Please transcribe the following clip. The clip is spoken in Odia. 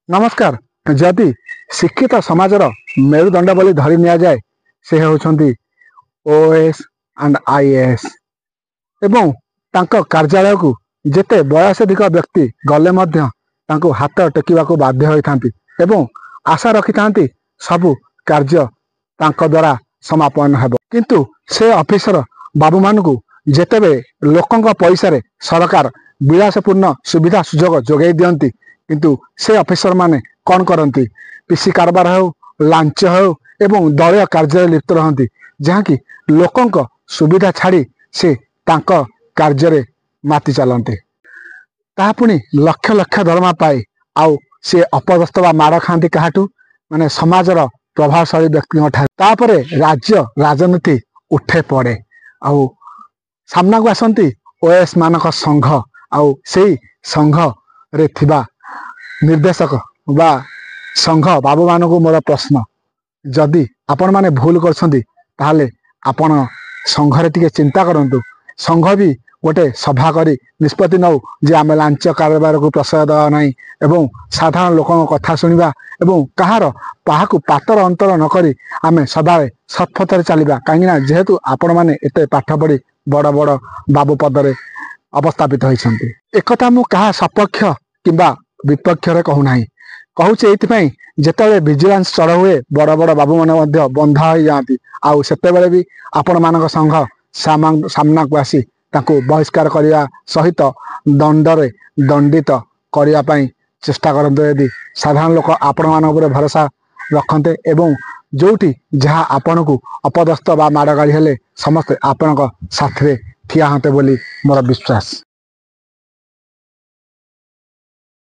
ନମସ୍କାର। ଯଦି ଶିକ୍ଷିତ ସମାଜର ମେରୁଦଣ୍ଡ ବୋଲି ଧରି ନିଆଯାଏ, ସେ ହେଉଛନ୍ତି ଓଏଏସ୍ ଆଣ୍ଡ ଆଇଏଏସ୍ ଏବଂ ତାଙ୍କ କାର୍ଯ୍ୟାଳୟକୁ ଯେତେ ବୟସାଧିକ ବ୍ୟକ୍ତି ଗଲେ ମଧ୍ୟ ତାଙ୍କୁ ହାତ ଟେକିବାକୁ ବାଧ୍ୟ ହୋଇଥାନ୍ତି ଏବଂ ଆଶା ରଖିଥାନ୍ତି ସବୁ କାର୍ଯ୍ୟ ତାଙ୍କ ଦ୍ୱାରା ସମାପନ ହେବ। କିନ୍ତୁ ସେ ଅଫିସର ବାବୁମାନଙ୍କୁ ଯେତେବେଳେ ଲୋକଙ୍କ ପଇସାରେ ସରକାର ବିଳାସପୂର୍ଣ୍ଣ ସୁବିଧା ସୁଯୋଗ ଯୋଗାଇ ଦିଅନ୍ତି, କିନ୍ତୁ ସେ ଅଫିସରମାନେ କ'ଣ କରନ୍ତି? ପିସି କାରବାର ହେଉ, ଲାଞ୍ଚ ହେଉ ଏବଂ ଦଳୀୟ କାର୍ଯ୍ୟରେ ଲିପ୍ତ ରହନ୍ତି, ଯାହାକି ଲୋକଙ୍କ ସୁବିଧା ଛାଡ଼ି ସେ ତାଙ୍କ କାର୍ଯ୍ୟରେ ମାତି ଚାଲନ୍ତି। ତାହା ପୁଣି ଲକ୍ଷ ଲକ୍ଷ ଦରମା ପାଇ। ଆଉ ସେ ଅପଦସ୍ଥ ବା ମାଡ଼ ଖାଆନ୍ତି କାହାଠୁ? ମାନେ ସମାଜର ପ୍ରଭାବଶାଳୀ ବ୍ୟକ୍ତିଙ୍କ ଠାରୁ। ତାପରେ ରାଜ୍ୟ ରାଜନୀତି ଉଠେ ପଡ଼େ ଆଉ ସାମ୍ନାକୁ ଆସନ୍ତି ଓଏଏସ୍ ମାନଙ୍କ ସଂଘ ଆଉ ସେଇ ସଂଘରେ ଥିବା ନିର୍ଦ୍ଦେଶକ ବା ସଂଘ ବାବୁମାନଙ୍କୁ ମୋର ପ୍ରଶ୍ନ, ଯଦି ଆପଣମାନେ ଭୁଲ କରୁଛନ୍ତି, ତାହେଲେ ଆପଣ ସଂଘରେ ଟିକେ ଚିନ୍ତା କରନ୍ତୁ। ସଂଘ ବି ଗୋଟେ ସଭା କରି ନିଷ୍ପତ୍ତି ନେଉ ଯେ ଆମେ ଲାଞ୍ଚ କାରବାରକୁ ପ୍ରଶ୍ରୟ ଦେବା ନାହିଁ ଏବଂ ସାଧାରଣ ଲୋକଙ୍କ କଥା ଶୁଣିବା ଏବଂ କାହାର କାହାକୁ ପାତର ଅନ୍ତର ନ କରି ଆମେ ସଦାବେଳେ ସତ୍ପଥରେ ଚାଲିବା। କାହିଁକିନା ଯେହେତୁ ଆପଣମାନେ ଏତେ ପାଠ ପଢ଼ି ବଡ଼ ବଡ଼ ବାବୁ ପଦରେ ଅବସ୍ଥାପିତ ହୋଇଛନ୍ତି। ଏକଥା ମୁଁ କାହା ସପକ୍ଷ କିମ୍ବା ବିପକ୍ଷରେ କହୁନାହିଁ। କହୁଛି ଏଇଥିପାଇଁ, ଯେତେବେଳେ ଭିଜିଲାନ୍ସ ଚଢ଼ଉ ହୁଏ, ବଡ଼ ବଡ଼ ବାବୁମାନେ ମଧ୍ୟ ବନ୍ଧା ହୋଇଯାଆନ୍ତି ଆଉ ସେତେବେଳେ ବି ଆପଣମାନଙ୍କ ସଂଘ ସାମ୍ନାକୁ ଆସି ତାଙ୍କୁ ବହିଷ୍କାର କରିବା ସହିତ ଦଣ୍ଡରେ ଦଣ୍ଡିତ କରିବା ପାଇଁ ଚେଷ୍ଟା କରନ୍ତୁ। ଯଦି ସାଧାରଣ ଲୋକ ଆପଣମାନଙ୍କ ଉପରେ ଭରସା ରଖନ୍ତେ ଏବଂ ଯେଉଁଠି ଯାହା ଆପଣଙ୍କୁ ଅପଦସ୍ଥ ବା ମାଡ଼ ଗାଳି ହେଲେ ସମସ୍ତେ ଆପଣଙ୍କ ସାଥିରେ ଠିଆ ହୁଅନ୍ତେ ବୋଲି ମୋର ବିଶ୍ୱାସ।